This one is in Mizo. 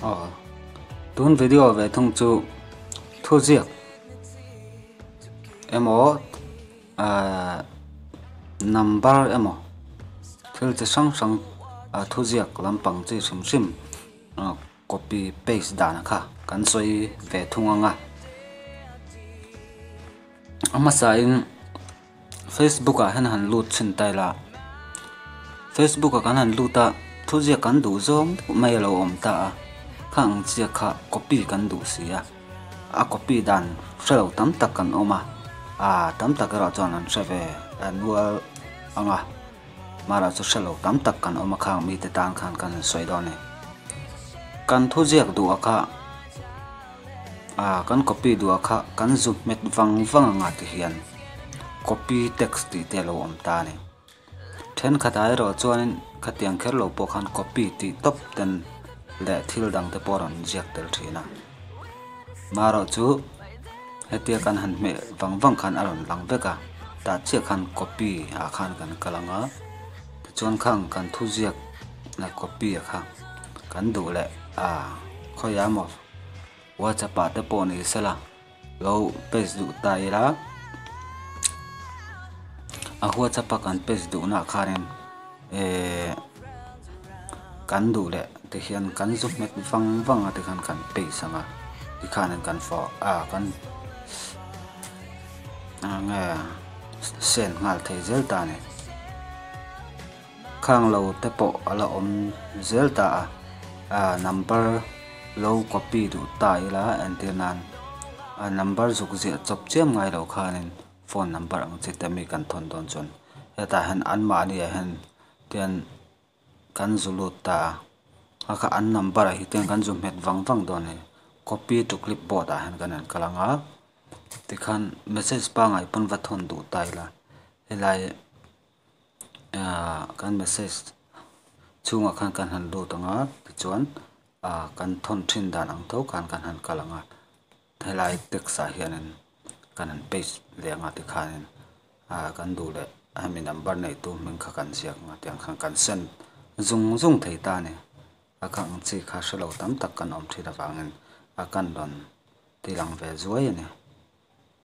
Aw tun video ve thung chu thuziak emaw ahh number emaw thil chi hrang hrang ah thuziak lampang chi hrim hrim ah copy paste dan kha kan sawi ve thung ang a a hmasa in. Facebook ah hian han lut chhin ta ila Facebook ah kan han lut a thuziak kan duh zawng deuh mai a lo awm ta a khang ang chiah kha copy kan duh si a a copy dan hre lo tam tak kan awm a ah tam tak erawh chuan an hre ve nual ang a mahla chu hre lo tam tak kan awm a khang mite tan khan kan han sawi dawn a ni kan thuziak duh a kha. Ah kan copy duh ah kha kan zu hmet vang vang anga ti hian copy text tih te a lo awm ta a ni. Thenkhatah erawh chuanin khatiang kher lo pawh khan copy tih tawp ten leh thil dang te pawh a rawn ziak tel thin a. Marawh chu hetia kan han hmeh vang vang khan a rawn lang vek a, tah chiah khan copy ah khan kan kal ang a, tichuan khang kan thuziak leh copy ah kha kan duh leh ah khawiah emaw. WhatsApp ah te pawh ni sela lo paste duh ta ila a WhatsApp a kan paste duh nah khanin ehh kan duh leh ti hian kan zu hmet vang vang a tikhan kan paste ang a tikhanin kan fawh ah kan enge send nghal thei zel ta a ni. Khang lo te pawh a la awm zel ta a, ah number lo copy duh ta ila entir nan a number zuk ziah chawp chiam ngai lo khanin phone number ang chi te mi kan thawn dawn chuan hetah hian anmahni ah hian tian kan zu lut ta a, a kha an number ah hi tian kan zu hmet vang vang dawn a ni copy to clipboard ah hian kan han kal ang a tikhan message pangngai pawn va thawn duh ta ila helai. Ahh kan message chhungah khan kan han lut ang a tichuan ah kan thawn thin dan ang tho khan kan han kal ang a helai text ah hianin kan han paste leh ang a tikhanin ah kan duh leh hemi number nei tu hming kha kan ziak ang a tiang khan kan send zung zung thei ta a ni a khang chi kha hre lo tam tak kan awm thin avangin a kan rawn ti lang ve zuai a ni.